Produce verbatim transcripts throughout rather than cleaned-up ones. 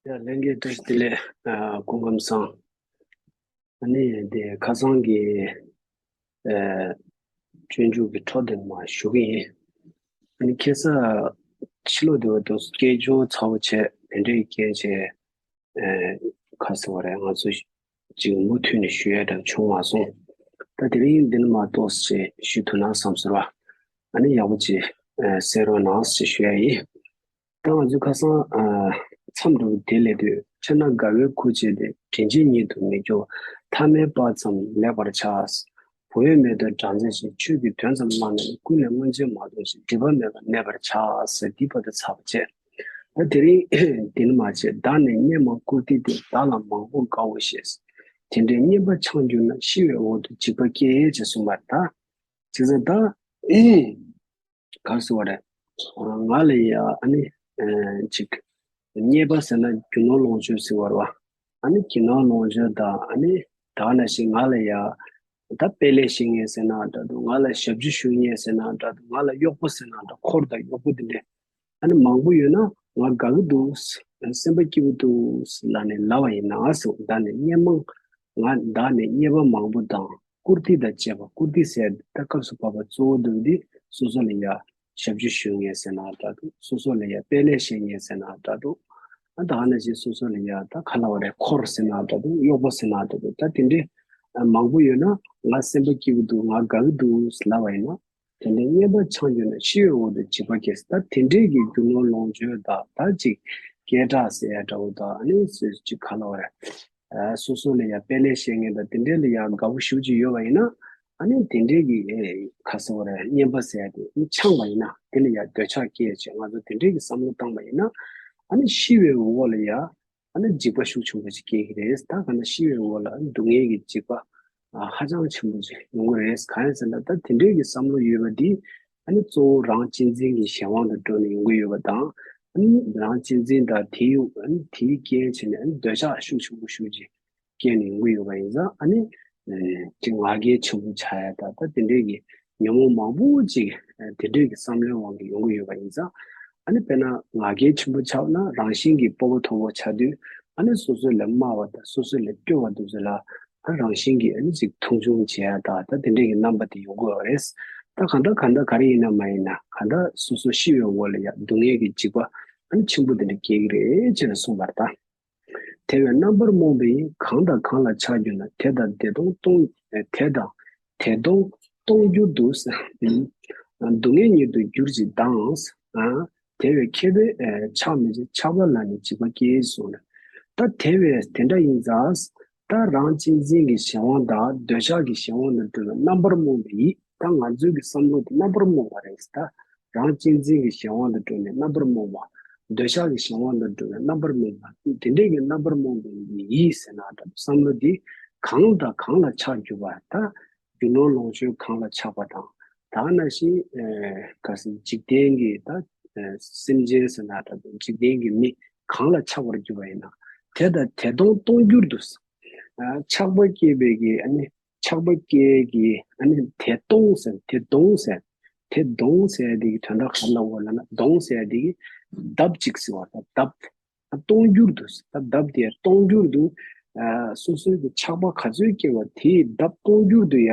ཡ་ལྷན་རྒྱས་བཀྲ་ཤིས་བདེ་ལེགས། ཨ་སྐུ་ཁམས་བཟང་། ཨ་ནི་དེ་ཁ་སང་གི་ཨ་སྤྱོད་འཇུག་གི་འཕྲོ་དེ་མར་ཞུ་གི་ཡིན། ཨ་ནི་ཁ་སང་ཕྱི་ལོགས་དེ་བ་དུ་སྐད་ཅོར་ཚ་བོ་བྱས་དེ་འདྲའི་རྐྱེན་བྱས། ཨ་ཁ་སང་བ་རེད། ང་ཚོ་ཅིག་མུ་མཐུད་ནས་ཞུ་ཡ་འདྲ་བྱུང་མ་སོང་། ད་དེ་རིང་འདི་ནས་མར་ཏོག་ཙམ་ཞུ་ཐུབ་ན་བསམ་ཟེར་བ། ཨ་ནི་ཡག་པོ་ཅིག་ཨ་གསན་རོགས་གནང་ཞེས་ཞུ་ཡ་ཡིན། ད་ང་ཚོས་ཁ་སང་ཨ་མཚམས་འདྲ་བོ་དེ་སླེབས་དུས། ཕྱིར་ན་དགའ་བའི་ཁུར་བྱས་ཏེ། དྲིན་ཆེན་ཉིད་དུ་མི་སྐྱོ། ཐ་མལ་པ་ཙམ་ལེགས་པར་བྱ། བུ་ཡོད་མེད་དུ་སྦྲང་རྩི་བཞིན། ཆོས་ཀྱི་དོན་ཙམ་བླངས་ནས། ཀུན་ནས་སྔོན་ཆད་མ་མཐོང་ཞིང་། སྒྲིབ་པ་མེད་པར་གནས་པར་བྱ་ཟེར། འདི་བར་དུ་ཚར་བ་བྱས། ད་དེ་རིང་འདི་ནས་མར་བྱས། བདག་ནི་སྙན་མང་བཀུར་སྟི་སྟེ། བདག་ལ་མང་པོ་དགའ་བོ་ཞེས། དེ་འདྲའི་སྙན་པ་འཆང་གྱུར་ན། ཤི་བའི་འོག་ཏུ་འཇིགས་པ་སྐྱེ་ཞེས་གསུངས་པ་རེད། ད་བྱས་ཙང་ད་ག་རེ་ཟེར་བ་རེད། ང་ལ་ཡ་ཨ་ནི་ཨ་ཅིག་རྙེད་པ་ཟེར་ན་རྒྱུ་ནོར་ལོངས་སྤྱོད་ཟེར་བ་རེད་བ། ཨ་ནི་རྒྱུ་ནོར་ལོངས་སྤྱོད་དང་། ཨ་ནི་ད་ག་ནང་བཞིན་ང་ལ་ཡ་ད་དཔེ་ལེགས་བཤད་མཁན་ཟེར་ན་འདྲ་འདུག། ང་ལ་ཞབས་ཕྱི་ཞུ་མཁན་ཟེར་ན་འདྲ་འདུག། ང་ལ་གཡོག་པོ་ཟེར་ན་འདྲ། འཁོར་དང་གཡོག་པོ་དེ་འདྲས། ཨ་ནི་མང་པོ་ཡོད་ན་ང་དགའ་གི་འདུག། སེམས་པ་སྐྱིད་པོ་འདུག་ལབ་ནས་ལབ་པ་ཡིན་ན་ཟེར། བདག་ནི་སྙན་མང་། ང་བདག་ནི་རྙེད་པ་མང་པོ་དང་བཀུར་སྟི་དང་བཅས་པ། བཀུར་སྟི་ཟེར་ད་སྐབས་སུ་བབ་པ་གཙོ་བོ་འདུག་འདི། སོ་སོ་ལ་ཡ་ཞབས་ཕྱི་ཞུ་མཁན་ཟེར་ན་འདྲ་འདུག། སོ་སོ་ལ་ཡ་དཔེ་ལེགས་བཤད་མཁན་ཟེར་ན་འདྲ་འདུག། ཨ་ད་ག་ནང་བཞིན་སོ་སོ་ལ་ཡ་ད་ག་ལབ་པ་རེད། འཁོར་ཟེར་ན་འདྲ་འདུག། གཡོག་པོ་ཟེར་ན་འདྲ་འདུག། ད་དེ་འདྲའི་མང་པོ་ཡོད་ན་ང་སེམས་པ་སྐྱིད་པོ་འདུག། ང་དགའ་གི་འདུག་ལབ་པ་ཡིན་ན། དེ་འདྲའི་སྙན་པ་འཆང་གྱུར་ན། ཤི་བའི་འོག་ཏུ་འཇིགས་པ་སྐྱེ་ཟེར། ད་དེ་འདྲའི་གི་རྒྱུ་ནོར་ལོངས་སྤྱོད་དང་། ད་ཅིག་སྐད་གྲགས་ཟེར་ཡ་འདྲ་བོ་དང་། ཨ་ནི་སོ་སོ་ཅིག་ག་ལབ་པ་རེད། ཨ་སོ་སོ་ལ་ཡ་དཔེ་ལེགས་བཤད་མཁན་དང་དེ་འདྲའི་ལ་ཡ་དགའ་བོ་ཞེ་པོ་ཅིག་ཡོད་པ་ཡིན་ན། ཨ་ནི་དེ་འདྲའི་གི་ཨེ་ག་ཟེར་བ་རེད། སྙན་པ་ཟེར་ཡ་དེ་འཆང་བ་ཡིན་ན་དེ་ལ་ཡ་འདོད་ཆགས་སྐྱེས་བྱས། ང་ཚོ་དེ་འདྲའི་གི་བསམ་བློ་བཏང་བ་ཡིན་ན། ཨ་ནི་ཤི་བའི་འོག་ལ་ཡ་ཨ་ནི་འཇིགས་པ་ཤུགས་ཆེན་པོ་ཅིག་སྐྱེ་གི་རེད། ད་ག་ན་ཤི་བའི་འོག་ལ་སྡུག་བསྔལ་གྱི་འཇིགས་པ་ཨ་ཧ་ཅང་ཆེན་པོ་ཅིག་ཡོང་གི་རེད། གང་ཡིན་ཟེར་ན་ད་དེ་འདྲའི་གི་བསམ་བློ་ཡོད་པ་འདི། ཨ་ནི་གཙོ་བོ་རང་གཅེས་འཛིན་གྱི་གཞན་དབང་དུ་འགྲོ་ནས་ཡོང་གི་ཡོད་པ་དང་། ཨ་ནི་རང་གཅེས་འཛིན་དང་དེའི་ཨ་ནི་དེའི་རྐྱེན་བྱས་ནས་ཨ་ནི་འདོད་ཆགས་ཤུགས་ཆེན་པོ་ཞེ་པོ་ཅིག་སྐྱེས་ནས་ཡོང་གི་ཡོད་པ་ཡིན་ཙང་། ཨ་ནི་ཨ་ཅིག་ང་རྒྱལ་ཆེན་པོ་ཆགས་ཡ་དང་། ད་དེ་འདྲའི་གི་ཉོན་མོངས་མང་པོ་ཅིག་ཨ་དེ་འདྲའི་གི་བསམ་བློའི་དབང་གིས་ཡོང་གི་ཡོད་པ་ཡིན་ཙང་། ཨ་ནི་དཔེར་ན་ང་རྒྱལ་ཆེན་པོ་ཆགས་ན་རང་བཞིན་གྱིས་སྤོབས་པ་མཐོ་པོ་ཆགས་དུས། ཨ་ནི་སོ་སོ་ལས་དམའ་བ་དང་སོ་སོ་ལས་སྐྱོ་བ་དེ་ཚོ་ལ་ཨ་རང་བཞིན་གྱིས་ཨ་ནི་ཅིག་མཐོང་ཆུང་བྱེད་ཡ་དང་། ད་དེ་འདྲའི་གི་རྣམ་པ་དེ་ཡོང་གི་ཡོད་རེད། ད་གང་ལྟར་གང་ལྟར་ག་རེ་ཡིན་ན་མ་ཡིན་ན་གང་ལྟར་སོ་སོ་ཤི་བའི་འོག་ལ་ཡ་སྡུག་བསྔལ་གྱི་འཇིགས་པ་ཨ་ནི་ཆེན་པོ་དེ་འདྲ་སྐྱེ་གི་རེད་ཅེས་ནས་གསུངས་པ་རེད་ད། དེ་བས་རྣམ་པར་རྨོངས་པ་ཡིས། གང་དང་གང་ལ་ཆགས་གྱུར་ན། དེ་དང་དེ་སྟོང་སྟོང་། དེ་དང་དེ་སྟོང་སྟོང་འགྱུར་དུ། སྡུག་བསྔལ་ཉིད་དུ་གྱུར་ཅིག་དང་། དེ་བས་མཁས་པས་ཆགས་མི་བྱེད། ཆགས་པ་ལ་ནི་འཇིགས་པ་སྐྱེ་གསུངས་ནས། ད་དེ་བས་དེ་འདྲ་ཡིན་ཙང་། ད་རང་གཅེས་འཛིན་གྱི་གཞན་དབང་དང་འདོད་ཆགས་ཀྱི་གཞན་དབང་དུ་འགྲོ་བའི་རྣམ་པར་རྨོངས་པ་ཡིས། ད་ང་ཚོའི་གི་བསམ་བློ་དེ་རྣམ་པར་རྨོངས་པ་རེད། ད་རང་གཅེས་འཛིན་གྱི་གཞན་དབང་དུ་འགྲོ་ནས་རྣམ་པར་རྨོངས་པ། འདོད་ཆགས་ཀྱི་གཞན་དབང་དུ་འགྲོ་བའི་རྣམ་པར་རྨོངས་པ། དེ་འདྲའི་གི་རྣམ་པར་རྨོངས་པའི་ཡིད་ཟེར་ན་འདྲ། བསམ་བློ་འདི་གང་དང་གང་ལ་ཆགས་གྱུར་པ། ད་རྒྱུ་ནོར་ལོངས་སྤྱོད་གང་ལ་ཆགས་པ་དང་། ད་ག་ནང་བཞིན་ཨེ་ག་ཟེར་འཇིག་རྟེན་གྱི་ད་ཨེ་སེམས་ཅན་ཟེར་ན་འདྲ། འཇིག་རྟེན་གྱི་མི་གང་ལ་ཆགས་པར་གྱུར་པ་ཡིན་ན། དེ་དང་དེ་སྟོང་སྟོང་འགྱུར་དུ། ཨ་ཆགས་པ་སྐྱེས་པའི་གི་ཨ་ནི་ཆགས་པ་སྐྱེས་ཀྱི་ཨ་ནི་དེ་སྟོང་ཟེར། དེ་སྟོང་ཟེར། དེ་སྟོང་ཟེར་དེ་གི་དོན་དག་ག་རེ་ལབ་དགོས་ལབ་ན། སྟོང་ཟེར་དེ་གི་ལྡབ་གཅིག་ཟེར་བ་དང་། ལྡབ་སྟོང་འགྱུར་དུ། ད་ལྡབ་དེ་སྟོང་འགྱུར་དུ། ཨ་སོ་སོའི་གི་ཆགས་པ་ག་ཚོད་སྐྱེ་བ་དེའི་ལྡབ་སྟོང་འགྱུར་དུ་ཡ།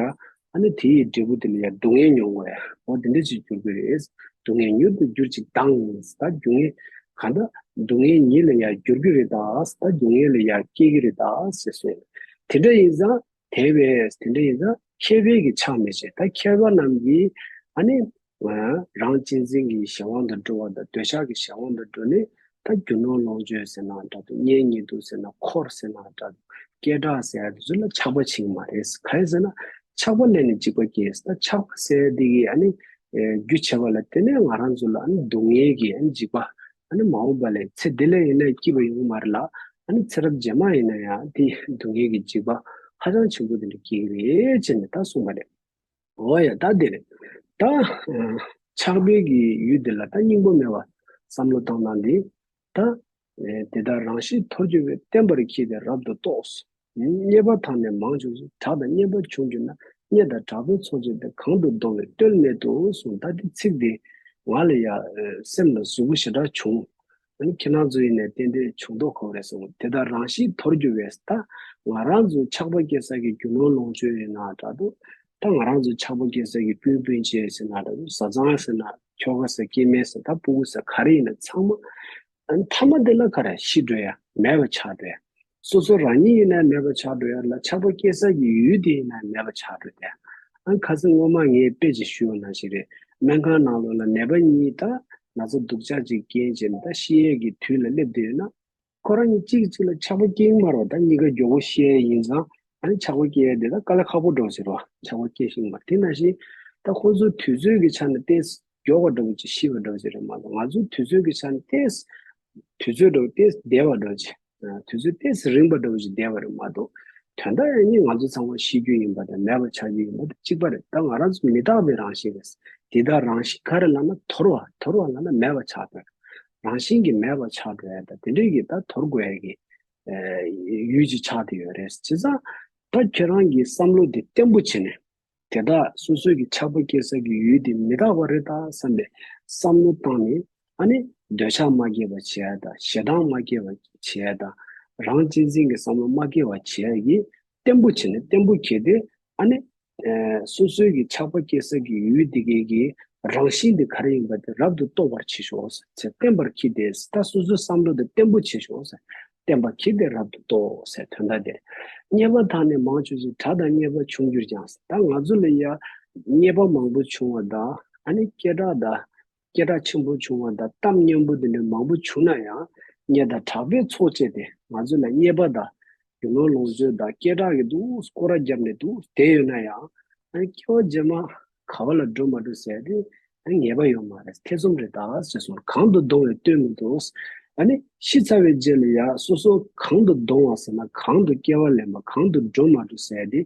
ཨ་ནི་དེའི་འབྲས་བུ་དེ་ལ་ཡ་སྡུག་བསྔལ་མྱོང་དགོས་ཡ། འོ་དེ་འདྲ་ཅིག་འགྱུར་གི་རེད། སྡུག་བསྔལ་མྱུར་དུ་འགྱུར་ཅིག་དང་། ད་སྡུག་བསྔལ་གང་ལྟར་སྡུག་བསྔལ་ཉིད་ལ་ཡ་འགྱུར་གི་རེད་ད། ད་སྡུག་བསྔལ་ལ་ཡ་སྐྱེ་གི་རེད་ད་ཟེར་སོང་། དེ་འདྲ་ཡིན་ཙང་། དེ་བས་དེ་འདྲ་ཡིན་ཙང་མཁས་པས་ཀྱི་ཆགས་མི་བྱེད། ད་མཁས་པ་རྣམས་ཀྱིས་ཨ་ནི་རང་གཅེས་འཛིན་གྱི་གཞན་དབང་དུ་འགྲོ་བ་དང་འདོད་ཆགས་ཀྱི་གཞན་དབང་དུ་འགྲོ་ནས། ད་རྒྱུ་ནོར་ལོངས་སྤྱོད་ཟེར་ན་འདྲ་འདུག། གཉེན་ཉེ་དུ་ཟེར་ན། འཁོར་ཟེར་ན་འདྲ་འདུག། སྐད་གྲགས་ཟེར་ཡ་དེ་ཚོ་ལ་ཆགས་པ་བྱེད་ཀྱི་མ་རེད། གང་ཡིན་ཟེར་ན་ཆགས་པ་ལས་ནི་འཇིགས་པ་སྐྱེ། ད་ཆགས་པ་ཟེར་ཡ་དེ་གིས་ཨ་ནི་རྒྱུ་བྱས་པ་ལ་བརྟེན་ནས་ང་རང་ཚོ་ལ་ཨ་ནི་སྡུག་བསྔལ་གྱི་ཨ་ནི་འཇིགས་པ། ཨ་ནི་མ་འོངས་པ་ལ་ཚེ་འདི་ལ་ཡིན་ན་སྐྱིད་པ་ཡོང་གི་མ་རེད་ལ། ཨ་ནི་ཚེ་རབས་རྗེས་མ་ཡིན་ན་ཡང་དེ་སྡུག་བསྔལ་གྱི་འཇིགས་པ་ཧ་ཅང་ཆེན་པོ་དེ་འདྲ་སྐྱེ་གི་རེད་ཅེས་ནས་ད་གསུངས་པ་རེད། འོ་ཡ། ད་དེ་རེད། ད་ཨ་ཆགས་པའི་གི་ཡུལ་དེ་ལ་ད་སྙིང་པོ་མེད་པ་བསམ་བློ་བཏང་ན་འདི། ད་ཨེ་དེ་ལྟར་རང་བཞིན་ཐོར་གྱུར་པའི། བརྟན་པར་གྱིས་ཏེ་རབ་ཏུ་རྟོགས། རྙེད་པ་དང་ནི་མང་བྱུང་ཞིང་། གྲགས་དང་སྙན་པ་བྱུང་གྱུར་ན། རྙེད་དང་གྲགས་པའི་ཚོགས་བྱས་ཏེ། གང་དུ་བསྡོམས་པས་བསྟོད་མེད་དུ་གསུངས། ད་འདི་ཚིག་འདི་ང་ལ་ཡ་ཨེ་སེམས་ལ་ཟུག་པོ་ཞེ་དྲག་བྱུང་། ཨ་ནི་ཁྱེད་རང་ཚོ་ཡིན་ནའི་ཏན་ཏན་བྱུང་མདོག་ཁ་པོ་རེད་གསུངས། དེ་དག་རང་བཞིན་དོར་རྒྱུ་བས། ད་ང་རང་ཚོ་ཆགས་པ་སྐྱེ་ས་གི་རྒྱུ་ནོར་ལོངས་སྤྱོད་ཡིན་ན་འདྲ་འདུག་ད་ང་རང་ཚོ་ཆགས་པ་སྐྱེ་ས་གི་སྤུན་སྤུན་མཆེད་ཟེར་ན་འདྲ་འདུག་བཟའ་ཚང་ཟེར་ན་ཁྱོ་ག་ཟེར་སྐྱེ་དམན་ཟེར་ད་ཕྲུ་གུ་ཟེར་ག་རེ་ཡིན་ན་ཚང་མ། ཨ་ནི་མཐའ་མ་དེ་ལ་ག་རེ་ཤི་འགྲོ་ཡ་མེད་པ་ཆགས་འགྲོ་ཡ། སོ་སོ་རང་ཉིད་ཡིན་ན་མེད་པ་ཆགས་འགྲོ་ཡ་ལ་ཆགས་པ་སྐྱེ་ས་ཀྱི་ཡུལ་དེ་ཡིན་ན་མེད་པ་ཆགས་འགྲོ་ཡ། ཨ་ནི་ཁ་སང་སྔོན་མ་ངས་དཔེ་ཅིག་ཞུས་པ་ནང་བཞིན་རེད། སྨན་ཁང་ནང་ལོགས་ལ་ནད་པ་གཉིས་ད་ན་ཚ་སྡུག་ཅག་ཅིག་རྐྱེན་བྱས་ནས་ད་ཤི་ཡས་ཀྱི་དུས་ལ་སླེབས་བསྡད་ཡོད་ན། ཁོ་རང་གཉིས་གཅིག་གིས་གཅིག་ལ་ཆགས་པ་སྐྱེ་གི་མ་རེད་པ། ད་གཉིས་ཀ་མགྱོགས་པོ་ཤི་ཡས་ཡིན་ཙང་ཨ་ནི་ཆགས་པ་སྐྱེ་ཡས་དེ་ད་དཀའ་ལས་ཁག་པོ་འགྲོ་ཟེར་བ་ཆགས་པ་སྐྱེ་ཤེས་ཀྱི་མ་རེད། དེ་ནང་བཞིན་ད་ཁོ་ཚོའི་དུས་ཚོད་ཀྱི་ཆ་ནས་ཏོག་ཙམ་མགྱོགས་པ་འདྲ་པོ་ཅིག་ཤི་བ་འདྲ་པོ་ཅིག་རེད་མ་གཏོགས་ང་ཚོའི་དུས་ཚོད་ཀྱི་ཆ་ནས་ཏོག་ཙམ་དུས་ཚོད་འདྲ་པོ་ཏོག་ཙམ་འདས་པ་འདྲ་པོ་ཅིག་ཨ་དུས་ཚོད་ཏོག་ཙམ་རིང་པ་འདྲ་པོ་ཅིག་འདས་པ་རེད་མ་གཏོགས། དོན་དག་ཡང་སྙིང་ང་ཚོ་ཚང་མ་ཤི་རྒྱུ་ཡིན་པ་དང་མེད་པ་ཆགས་རྒྱུ་ཡིན་པ་དང་གཅིག་པ་རེད། ད་ང་རང་ཚོ་མི་རྟག་པའི་རང་བཞིན་རེད། དེ་དག་རང་བཞིན་ག་རེ་ལབ་ན་དོར་བ་དོར་བ་ལབ་ན་མེད་པ་ཆགས་པ་རེད། རང་བཞིན་གྱིས་མེད་པ་ཆགས་འགྲོ་ཡ་དང་དེ་འདྲས་ཀྱི་ད་དོར་དགོས་ཡ་གི་ཨ་ཡུལ་ཅིག་ཆགས་བསྡད་ཡོད་རེད། བྱས་ཙང་ད་ཁྱེད་རང་གི་བསམ་བློ་དེ་བརྟན་པོ་བྱས་ནས། དེ་དག་སོ་སོའི་གི་ཆགས་པ་སྐྱེ་ས་གི་ཡུལ་དེ་མི་རྟག་པ་རེད་ད་བསམ་པའི་བསམ་བློ་བཏང་ནས་ཨ་ནི་འདོད་ཆགས་མ་སྐྱེ་བ་བྱེད་ཡ་དང་ཞེ་སྡང་མ་སྐྱེ་བ་བྱེད་ཡ་དང་རང་གཅེས་འཛིན་གྱི་བསམ་བློ་མ་སྐྱེ་བ་བྱེད་ཡ་གི་བརྟན་པོ་བྱས་ནས་བརྟན་པོ་གྱེས་ཏེ་ཨ་ནི་ཨ་སོ་སོའི་གི་ཆགས་པ་སྐྱེ་ས་གི་ཡུལ་དེ་གའི་གི་རང་བཞིན་དེ་ག་རེ་ཡིན་པ་དེ་རབ་ཏུ་རྟོགས་པར་བྱེད་ཤོག་ཟེར། བརྟན་པར་གྱིས་ཏེ་ཟེར། ད་སོ་སོའི་བསམ་བློ་དེ་བརྟན་པོ་བྱེད་ཤོག་ཟེར། བརྟན་པར་གྱིས་ཏེ་རབ་ཏུ་རྟོགས་ཟེར་དོན་དག་དེ་རེད། རྙེད་པ་དག་ནི་མང་བྱུང་ཞིང་། གྲགས་དང་རྙེད་པ་བྱུང་གྱུར་ཀྱང་ཟེར། ད་ང་ཚོ་ལ་ཡ་རྙེད་པ་མང་པོ་བྱུང་བ་དང་ཨ་ནི་སྐད་གྲགས་དང་། སྐད་གྲགས་ཆེན་པོ་བྱུང་བ་དང་གཏམ་སྙན་པོ་དེ་འདྲ་མང་པོ་བྱུང་ན་ཡང་རྙེད་དང་གྲགས་པའི་ཚོགས་བཅས་ཏེ་ང་ཚོ་ལ་རྙེད་པ་དང་རྒྱུ་ནོར་ལོངས་སྤྱོད་དང་སྐད་གྲགས་ཀྱི་འདུག་སྐོར་ར་བརྒྱབ་ནས་འདུག་བསྡད་ཡོད་ན་ཡང་ཨ་ནི་སྐྱེ་བ་རྗེས་མ་ག་བ་ལ་འགྲོ་མ་འགྲོ་ཟེར་དེ་ཨ་ནི་ངེས་པ་ཡོད་མ་རེད། ཐེ་ཚོམ་རེད་ད་ཟེར་སོང་། གང་དུ་འདོང་བས་སྟོན་མི་འདུག་ཨ་ནི་ཤི་ཚར་བའི་རྗེས་ལ་ཡང་སོ་སོ་གང་དུ་འདོང་བ་ཟེར་ན་གང་དུ་སྐྱེ་བ་ལེན་པ་གང་དུ་འགྲོ་མ་འགྲོ་ཟེར་དེ།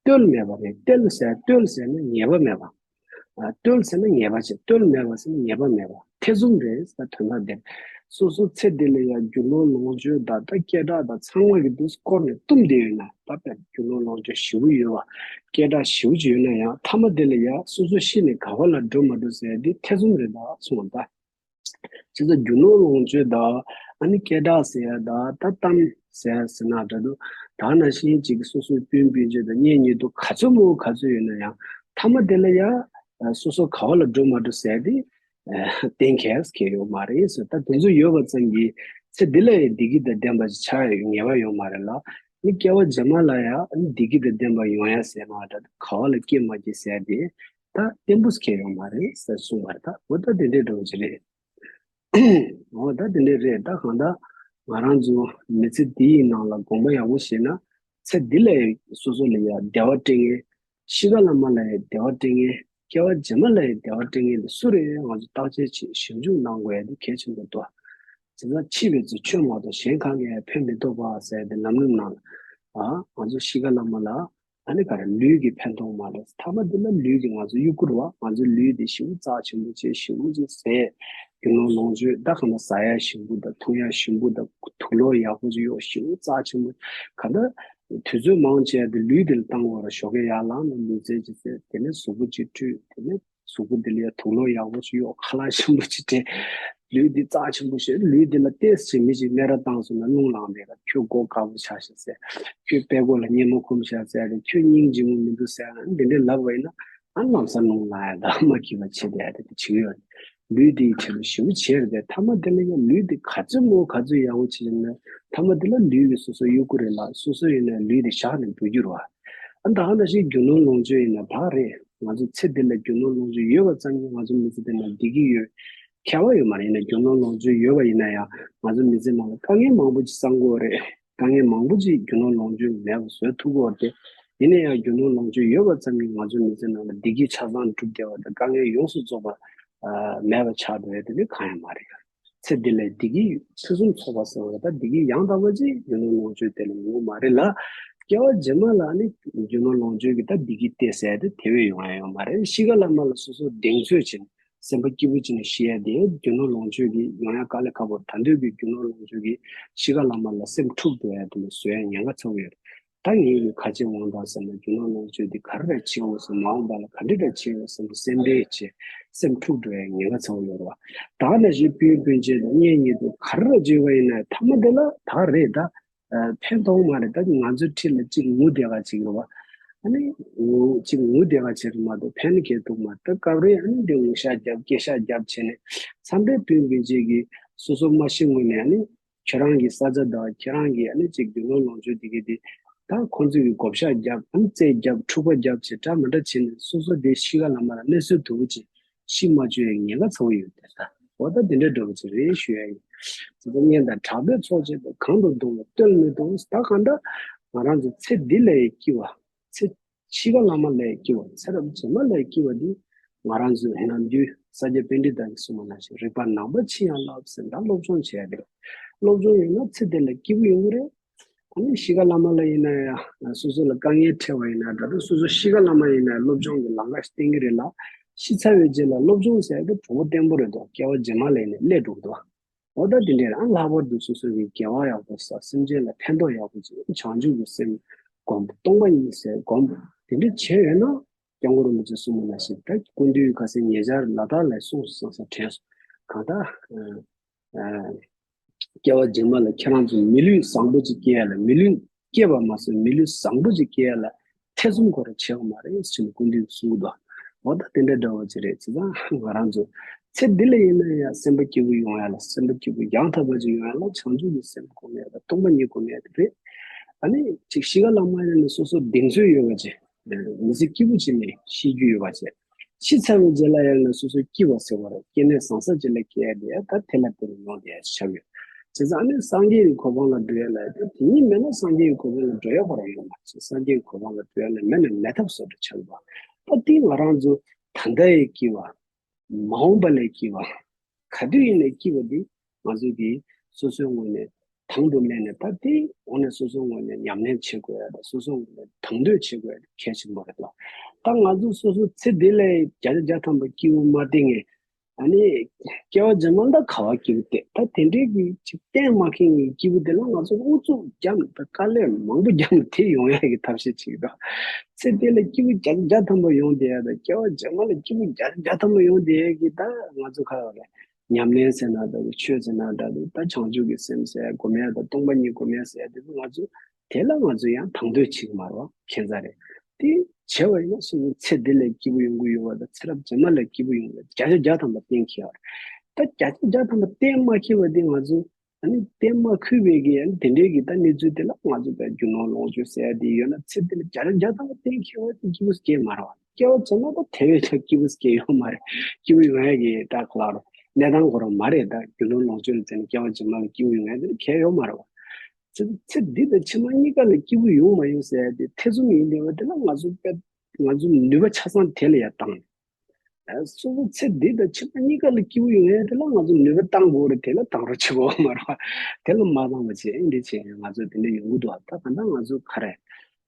བརྟོལ་མེད་པ་རེད། བརྟོལ་ཟེར་བརྟོལ་ཟེར་ན་ངེས་པ་མེད་པ། ཨ་བརྟོལ་ཟེར་ན་ངེས་པ་བྱེད། བརྟོལ་མེད་པ་ཟེར་ན་ངེས་པ་མེད་པ། ཐེ་ཚོམ་རེད་ཟེར་དོན་དག་འདིར། སོ་སོ་ཚེ་འདི་ལ་ཡང་རྒྱུ་ནོར་ལོངས་སྤྱོད་དང་ད་སྐད་གྲགས་དང་ཚང་མ་གི་དུས་སྐོར་ནས་བཏུམས་བསྡད་ཡོད་ན་ད་དཔེར་རྒྱུ་ནོར་ལོངས་སྤྱོད་ཞེ་པོ་ཡོད་པ། སྐད་གྲགས་ཞེ་པོ་ཅིག་ཡོད་ན་ཡང་མཐའ་མ་དེ་ལ་ཡང་སོ་སོ་ཤི་ནས་ག་བ་ལ་འགྲོ་མ་འགྲོ་ཟེར་འདི་ཐེ་ཚོམ་རེད་ད་གསུངས་པ་ད། བྱས་ཙང་རྒྱུ་ནོར་ལོངས་སྤྱོད་དང་ཨ་ནི་སྐད་གྲགས་ཟེར་ཡ་དང་ད་གཏམ་ཟེར་ཡ་ཟེར་ན་འདྲ་འདུག་ད་ནང་བཞིན་ཅིག་སོ་སོའི་སྤུན་སྤུན་མཆེད་དང་གཉེན་ཉེ་དུ་ག་ཚོད་མང་པོ་ག་ཚོད་ཡོད་ན་ཡང་མཐའ་མ་དེ་ལ་ཡ་སོ་སོ་ག་བ་ལ་འགྲོ་མ་འགྲོ་ཟེར་ཏེ་གཏན་འཁེལ་ཟེར་མཁན་ཡོད་མ་རེད་ཟེར། ད་དེ་ཚོ་ཡོད་པ་ཙམ་གྱིས་ཚེ་འདི་ལ་ཡང་བདེ་སྐྱིད་དང་ལྡན་པ་ཞིག་ཆགས་ཡ་ངེས་པ་ཡོད་མ་རེད་ལ། ནི་སྐྱེ་བ་རྗེས་མ་ལ་ཡང་བདེ་སྐྱིད་དང་ལྡན་པ་ཡོང་ཡ་ཟེར་ན་འདྲ་ག་བ་ལ་སྐྱེ་མ་སྐྱེ་ཟེར་ཏེ་ད་གཏན་པོ་ཟེར་མཁན་ཡོད་མ་རེད་ཟེར་གསུངས་པ་རེད། ད་འོ་ད་དེ་འདྲའི་འགྲོ་གི་རེད། འོ་ད་དེ་འདྲས་རེད། ད་གང་ལྟར་ང་རང་ཚོ་མི་ཚེ་འདི་ཡི་ནང་ལ་དགོངས་པ་ཡག་པོ་བཞེས་ན་ཚེ་འདི་ལ་ཡང་སོ་སོ་ལ་ཡང་བདེ་བ་སྤྲད་མཁན། ཤི་ཁ་ལ་མ་ལ་ཡང་བདེ་བ་སྤྲད་མཁན། སྐྱེ་བ་རྗེས་མ་ལ་ཡང་བདེ་བ་སྤྲད་མཁན་དེ་སུ་རེད་ང་ཚོ་བརྟག་དཔྱད་བྱེད་ཞིབ་འཇུག་གནང་དགོས་ཡ་དེ་གལ་ཆེན་པོ་འདུག་བྱས་ཙང་འཆི་བའི་ཚེ་ཆོས་མ་གཏོགས་གཞན་གང་གིས་ཡང་ཕན་མི་ཐོགས་པ་ཟེར་ཏེ་ལམ་རིམ་ནང་ལ་ཨ་ང་ཚོ་ཤི་ཁ་ལ་མ་ལ། ཨ་ནི་ག་རེ་ལུས་ཀྱི་ཕན་ཐོགས་མ་རེད། མཐའ་མ་འདི་ལ་ལུས་ཀྱི་ང་ཚོ་གཡོ་འགུལ་བ་ང་ཚོའི་ལུས་འདི་ཞེ་པོ་རྩ་ཆེན་པོ་བྱས་ཞེ་པོ་ཅིག་ཟས་རྒྱུ་ནོར་ལོངས་སྤྱོད་ད་གང་ལ་ཟ་ཡ་ཞིམ་པོ་དང་འཐུང་ཡ་ཞིམ་པོ་དང་དུག་ལོག་ཡག་པོ་ཅིག་གཡོག་ཞེ་པོ་རྩ་ཆེན་པོ་ག་ད་དུས་ཚོད་མང་ཆེ་བ་འདི་ལུས་འདི་ལ་བཏང་དགོས་ར། ཞོགས་ཀས་ཡར་ལངས་ནས་ལུས་རྩལ་ཅིག་རྩེད། དེ་ནས་གཟུགས་པོ་ཅིག་བཀྲུས། དེ་ནས་གཟུགས་པོ་འདི་ལ་ཡ་དུག་ལོག་ཡག་པོ་ཅིག་གཡོག་ཁ་ལག་ཞིམ་པོ་ཅིག་སྤྲད། ལུས་འདི་རྩ་ཆེན་པོ་བྱས། ལུས་འདི་ལ་ཏོག་ཙམ་མི་ཅིག་སྨད་ར་བཏང་སོང་ན་རླུང་ལངས་བསྡད་ག་ཁྱོད་མགོ་དཀར་པོ་ཆགས་ཤག་ཟེར། ཁྱོད་པད་མགོ་ལ་གཉེར་མ་ཁུམ་ཤག་ཟེར་རེད། ཁྱོད་སྙིང་རྗེ་མོ་མི་འདུག་ཟེར་ཡ་འདི་འདྲའི་ལབ་པ་ཡིན་ན་ཨ་ལམ་སང་རླུང་ལངས་ཡ་ད་མ་སྐྱིད་པ་བྱེད་བསྡད་ཡ་དེ་འདྲ་བྱེད་ཀྱི་ཡོད་རེད། ལུས་འདི་ཡི་ཆེད་དུ་ཞེ་པོ་བྱས་རེད་དེ་མཐའ་མ་དེ་ལ་ཡང་ལུས་འདི་ག་ཚོད་མོ་ག་ཚོད་ཡག་པོ་བྱེད་ཡིན་ན་མཐའ་མ་དེ་ལ་ལུས་ཀྱི་སོ་སོ་གཡོ་འགུལ་རེད་ལ་སོ་སོ་ཡིན་ན་ལུས་འདི་བཞག་ནས་འགྲོ་རྒྱུ་རེད་བ། ཨ་ད་ག་ནང་བཞིན་རྒྱུ་ནོར་ལོངས་སྤྱོད་ཡིན་ན་ད་རེད། ང་ཚོ་ཚེ་འདི་ལ་རྒྱུ་ནོར་ལོངས་སྤྱོད་ཡོད་པ་ཙམ་གྱིས་ང་ཚོ་མི་ཚེ་འདི་ནང་བདེ་སྐྱིད་ཡོད། ཁྱད་པར་ཡོད་མ་རེད། ཡིན་ན་རྒྱུ་ནོར་ལོངས་སྤྱོད་ཡོད་པ་ཡིན་ན་ཡང་ང་ཚོ་མི་ཚེ་ནང་ལ་དཀའ་ངལ་མང་པོ་ཅིག་བསམ་དགོས་རེད། དཀའ་ངལ་མང་པོ་ཅིག་རྒྱུ་ནོར་ལོངས་སྤྱོད་མེད་པ་བཟོ་ཐུབ་ཀྱི་ཡོད་རེད། ཡིན་ན་ཡང་རྒྱུ་ནོར་ལོངས་སྤྱོད་ཡོད་པ་ཙམ་གྱིས་ང་ཚོ་མི་ཚེ་ནང་ལ་བདེ་སྐྱིད་ཆ་ཚང་འགྲུབ་བསྡད་པ་དང་དཀའ་ངལ་ཡོངས་སུ་རྫོགས་པ་མེད་པ་ཆགས་འགྲོ་ཡ་དེ་ནི་གང་ཡང་མ་རེད། ཚེ་འདི་ལ་བདེ་སྐྱིད་ཕུན་སུམ་ཚོགས་པ་ཟེར་བ་ད་བདེ་སྐྱིད་ཡང་དག་པ་ཅིག་རྒྱུ་ནོར་ལོངས་སྤྱོད་དེ་ལ་ཡོང་གི་མ་རེད་ལ། སྐྱེ་བ་རྗེས་མ་ལ་ནི་རྒྱུ་ནོར་ལོངས་སྤྱོད་ཀྱི་ད་བདེ་སྐྱིད་སྟེར་ཟེར་དེ་དེ་བས་ཡོང་ཡ་ཡོད་མ་རེད། ཤི་ཁ་ལ་མ་ལ་སོ་སོ་གདེང་ཚོད་བྱས་ནས་སེམས་པ་སྐྱིད་པོ་བྱས་ནས་ཤི་ཡ་དེ་རྒྱུ་ནོར་ལོངས་སྤྱོད་ཀྱི་ཡོང་ཡ་དཀའ་ལས་ཁག་པོ། ད་འདོད་ཀྱི་རྒྱུ་ནོར་ལོངས་སྤྱོད་ཀྱི་ཤི་ཁ་ལ་མ་ལ་སེམས་འཁྲུག་འགྲོ་ཡ་དེ་ལ་བཟོ་ཡ་ཉེན་ཁ་ཚ་པོ་ཡོད་རེད། ད་ངེད་ཀྱིས་ག་བྱེད་འོང་དང་ཟེར་ན། རྒྱུ་ནོར་ལོངས་སྤྱོད་འདི་ག་རེ་ལ་བྱེད་འོང་ཟེར། མ་འོངས་པ་ལ་ག་འདྲ་ལ་བྱེད་འོང་ཟེར་ན། སེམས་ཁྲལ་བྱེད། སེམས་འཁྲུག་འགྲོ་ཡའི་ཉེན་ཁ་ཚ་བོ་ཡོད་རེད་བ། ད་ནང་བཞིན་སྤུན་སྤུན་མཆེད་དང་གཉེན་ཉེ་དུ་ག་རེ་ལ་བྱེད་པ་ཡིན་ན། མཐའ་མ་དེ་ལ་ད་རེད་ད། ཨ། ཕན་ཐོགས་མ་རེད། ད་ང་ཚོའི་འཁྲིས་ལ་གཅིག་ངུ་བསྡད་ག་ཅིག་རེད་བ། ཨ་ནི་ངུ་གཅིག་ངུ་བསྡད་ག་ཅིག་རེད་མ་གཏོགས་ཕན་གྱི་འདུག་མ། ད་སྐབས་རེ་ཨ་ནི་འདི་ངུ་ཤ་རྒྱབ་སྐད་ཤ་རྒྱབ་བྱས་ནས། མཚམས་རེ་སྤུན་སྤུན་མཆེད་ཀྱིས་སོ་སོ་མ་ཤི་སྔོན་ནས། ཨ་ནི་ཁྱེད་རང་གི་ས་ཆ་དང་ཁྱེད་རང་གི་ཨ་ནི་གཅིག་རྒྱུ་ནོར་ལོངས་སྤྱོད་འདི་གི་འདི། ད་ཁོང་ཚོས་ཀྱི་བགོ་བཤའ་རྒྱབ། ཨ་ནི་རྩེད་རྒྱབ། འཁྲུག་པ་རྒྱབ་བྱས་འདྲ་མི་འདྲ་བྱས་ནས། སོ་སོ་དེ་ཤི་ག་ལ་མ་ལ་གནས་ཚུལ་སྡུག་པོ་ཅིག་ཤི་མ་བཅུག་ཡའི་ཉེན་ཁ་ཚ་བོ་ཡོད་དེ། ད་འོ་ད་དེ་འདྲ་འདྲ་པོ་ཅིག་རེད་ཞུ་ཡ་ཡིན། ཙི་ཙི་གཉེན་དང་གྲོགས་པོའི་ཚོགས་བཅས་པ། གང་དུ་འདུག་ལ་བསྟོད་མི་འདུག་ད་གང་འདྲ་ང་རང་ཚོ་ཚེ་འདི་ལ་ཡི་སྐྱིད་པ། ཚེ་ཤི་ག་ལ་མ་ལ་ཡི་སྐྱིད་པ། ཚེ་རབས་རྗེས་མ་ལ་ཡི་སྐྱིད་པ་འདི། ང་རང་ཚོའི་ནམ་རྒྱུན་ས་སྐྱ་པཎྜི་ཏ་གིས་གསུངས་པ་ནང་བཞིན། རིག་པ་ནང་པ་ཕྱིན་ཡང་བསླབ་ཟེར། ད་སློབ་སྦྱོང་བྱས་ཏེ། སློབ་སྦྱོང་ཡོད་ན་ཚེ་འདི་ལ་སྐྱིད་པོ་ཡོང་གི་རེད། ཨ་ནི་ཤི་ག་ལ་མ་ལ་ཡིན་ན་ཡང་། སོ་སོ་ལ་དཀའ་ངལ་འཕྲད་པ་ཡིན་ན་འདྲ་འདུག་སོ་སོ་ཤི་ག་ལ་མ་ཡིན་ན་སློབ་སྦྱོང་གི་ལམ་ཁ་ཞིག་བསྟན་གྱི་རེད་ལ། ཤི་ཚར་བའི་རྗེས་ལ་སློབ་སྦྱོང་ཟེར་ཡ་དེ་གྲོགས་པོ་བརྟན་པོ་རེད་འདུག་སྐྱེ་བ་རྗེས་མ་ལ་ཡིན་ན་སླེབས་འགྲོ་གི་འདུག་འོ་ད་དེ་འདྲས་རང་ལྷག་པར་དུ་སོ་སོ་གི་དགེ་བ་ཡག་པོ་བསགས། སེམས་ཅན་ལ་ཕན་ཐོགས་ཡག་པོ་བྱེད། བྱང་ཆུབ་ཀྱི་སེམས་སྒོམ། སྟོང་པ་ཉིད་ཟེར་སྒོམ། དེ་འདྲས་བྱས་ཡོད་ན། སྐྱབས་མགོན་རིན་པོ་ཆེས་གསུངས་པ་ནང་བཞིན། ད་སྐུ་མདུན་ཁ་སང་ཉེ་ཆར་ལ་དྭགས་ལ་གསུངས་སོང་ས་དྲན་སོང་། གང་ལྟར། ཨ། སྐྱེ་བ་རྗེས་མ་ལ་ཁྱེད་རང་ཚོ་མི་ལུས་བཟང་པོ་ཅིག་སྐྱེ་ཡ་ལ། མི་ལུས་སྐྱེས་པ་མ་ཟད་མི་ལུས་བཟང་པོ་ཅིག་སྐྱེ་ཡ་ལ་ཐེ་ཚོམ་ཁོ་རང་བྱེད་དགོས་མ་རེད་ཟེར་ནས་སྐུ་མདུན་གསུངས་འདུག་འོ་ད་དེ་འདྲ་འདྲ་བོ་ཅིག་རེད། བྱས་ཙང་ང་རང་ཚོ་ཚེ་འདི་ལ་ཡིན་ན་ཡང་སེམས་པ་སྐྱིད་པོ་ཡོང་ཡ་ལ། སེམས་པ་སྐྱིད་པོ་ཡང་དག་པ་ཅིག་ཡོང་ཡ་ལ་བྱང་ཆུབ་ཀྱི་སེམས་སྒོམ་ཡ་དང་སྟོང་པ་ཉིད་སྒོམ་ཡ་དེ་རེད། ཨ་ནི་ཅིག་ཤི་ག་ལ་མ་ཡིན་ན་སོ་སོ་གདེང་ཚོད་ཡོད་པ་ཅིག་མི་ཚེ་སྐྱིད་པོ་ཅིག་ནས་ཤི་རྒྱུ་ཡོད་པ་བྱས། ཤི་ཚར་བའི་རྗེས་ལ་ཡང་ན་སོ་སོའི་སྐྱིད་པ་ཟེར་བ་རེད། སྐྱེ་གནས་བཟང་ས་ཅིག་ལ་སྐྱེ་ཡ་དེ་ད་དེ་ལ་དེ་ལ་ཡོང་བསྡད་ཡ་ཆགས་ཡོད། བྱས་ཙང་ཨ་ནི་སངས་རྒྱས་ཀྱི་གོ་འཕང་ལ་འགྲོ་ཡ་ལ་ད་དེ་ཉིད་མེད་ན་སངས་རྒྱས་ཀྱི་གོ་འཕང་ལ་འགྲོ་ཡ་ཁོ་རང་ཡོད་མ་རེད། སངས་རྒྱས་ཀྱི་གོ་འཕང་ལ་འགྲོ་ཡ་ལ་མེད་ན་མེད་ཐབས་བཟོ་འདྲ་ཆགས་ཡོད་པ། ད་དེ་ང་རང་ཚོ་ད་ལྟ་ཡི་སྐྱིད་པ། མ་འོངས་པ་ལ་སྐྱིད་པ། ག་དུས་ཡིན་ནའི་སྐྱིད་པ་འདི་ང་ཚོ་གིས་སོ་སོའི་ངོས་ནས་དང་དུ་ལེན་ནས། ད་དེའི་འོག་ནས་སོ་སོའི་ངོས་ནས་ཉམས་ལེན་བྱེད་དགོས་ཡ་དང་། སོ་སོའི་ངོས་ནས་དང་དོད་བྱེད་དགོས་ཡ་དེ་གལ་ཆེན་པོ་རེད་དོ། ད་ང་ཚོ་སོ་སོ་ཚེ་འདི་ལ་བརྒྱ་ཆ་བརྒྱ་ཐམ་པ་སྐྱིད་པོ་མ་བསྟན་མཁན། ཨ་ནི་སྐྱེ་བ་རྗེས་མ་ད་ག་བ་སྐྱིད་པོ་བསྟན། ད་དེ་འདྲའི་གི་ཅིག་བསྟན་མ་མཁན་གྱི་སྐྱིད་པོ་དེ་ལ་ང་ཚོ་ཨུ་ཚུགས་བརྒྱབ་ནས། ད་དཀའ་ལས་མང་པོ་བརྒྱབ་ནས་དེ་ཡོང་ཡ་གི་ཐབས་ཤེས་བྱེད་ཀྱི་འདུག་ཚེ་འདི་ལ་སྐྱིད་པོ་བརྒྱ་ཆ་བརྒྱ་ཐམ་པ་ཡོང་བསྡད་ཡ་དང་། སྐྱེ་བ་རྗེས་མ་ལ་སྐྱིད་པོ་བརྒྱ་ཆ་བརྒྱ་ཐམ་པ་ཡོང་བསྡད་ཡ་གི་ད་ང་ཚོ་ག་རེ་ཉམས་ལེན་ཟེར་ན་འདྲ་འདུག་ཆོས་ཟེར་ན་འདྲ་འདུག་ད་བྱང་ཆུབ་ཀྱི་སེམས་ཟེར་ཡ་སྒོམ་ཡ་དང་། སྟོང་པ་ཉིད་སྒོམ་ཡ་ཟེར་ཡ་དེ་ཚོ་ང་ཚོ་དེ་ལ་ང་ཚོ་ཡང་དང་དོད་བྱེད་ཀྱི་མ་རེད་བ། ཁྱད་མཚར་རེད། དེ་བྱས་པ་ཡིན་ན་སོ་སོ་ཚེ་འདི་ལ་སྐྱིད་པོ་ཡོང་གི་ཡོད་པ་དང་། ཚེ་རབས་རྗེས་མ་ལ་སྐྱིད་པོ་ཡོང་བའི་བརྒྱ་ཆ་བརྒྱ་ཐམ་པ་གཏན་འཁེལ་བ་རེད། ད་བརྒྱ་ཆ་བརྒྱ་ཐམ་པ་གཏན་མ་འཁེལ་བ་དེ་ང་ཚོ་ཨ་ནི་གཏན་མ་འཁེལ་བའི་གི་ཨ་ནི་དེ་འདྲའི་གི་ད་གནས་ཚུལ་དེ་ལ་ང་ཚོ་ད་རྒྱུ་ནོར་ལོངས་སྤྱོད་ཟེར་ཡ་དེ་ཡོད་ན། ཚེ་འདི་ལ་བརྒྱ་ཆ་བརྒྱ་ཐམ་པ་གཏན་འཁེལ་བ་དེ་སྐྱིད་པོ་སྐྱེ་མ་རེད་བ། སྐྱེ་བ་ཚང་མ་ད་དེ་བས་ཀྱང་སྐྱིད་པོ་སྐྱེ་ཡོད་མ་རེད། སྐྱིད་པོ་ཡོང་ཡ་གི་ད་ག་ལ་རོ་གནས་སྟངས་ཁོ་རང་མ་རེད། ད་རྒྱུ་ནོར་ལོངས་སྤྱོད་ལ་བརྟེན་ནས་སྐྱེ་བ་རྗེས་མ་ལ་སྐྱིད་པོ་ཡོང་ཡ་དེ་གལ་ཡོད་མ་རེད་བ། ཚེ་ཚེ་འདི་དང་ཕྱི་མ་གཉིས་ཀ་ལ་སྐྱིད་པོ་ཡོང་མ་ཡོང་ཟེར་ཡ་དེ་ཐེ་ཚོམ་ཡིན་བསྡད་པ་དེ་ལ་ང་ཚོ་དཔེ་ང་ཚོ་ནུས་པ་ཆ་ཚང་དེ་ལ་ཡར་བཏང་། ཨ། སོ་སོ་ཚེ་འདི་དང་ཕྱི་མ་གཉིས་ཀ་ལ་སྐྱིད་པོ་ཡོང་ཡ་དེ་ལ་ང་ཚོ་ནུས་པ་བཏང་དགོས་རེད། དེ་ལ་བཏང་རོགས་བྱེད་དགོས་མ་རེད་བ། དེ་ལ་མ་བཏང་བ་བྱས་འདི་བྱས་ང་ཚོ་དེ་འདྲ་ཡོང་གི་འདུག་ད་ག་ད་ང་ཚོ་ག་རེ།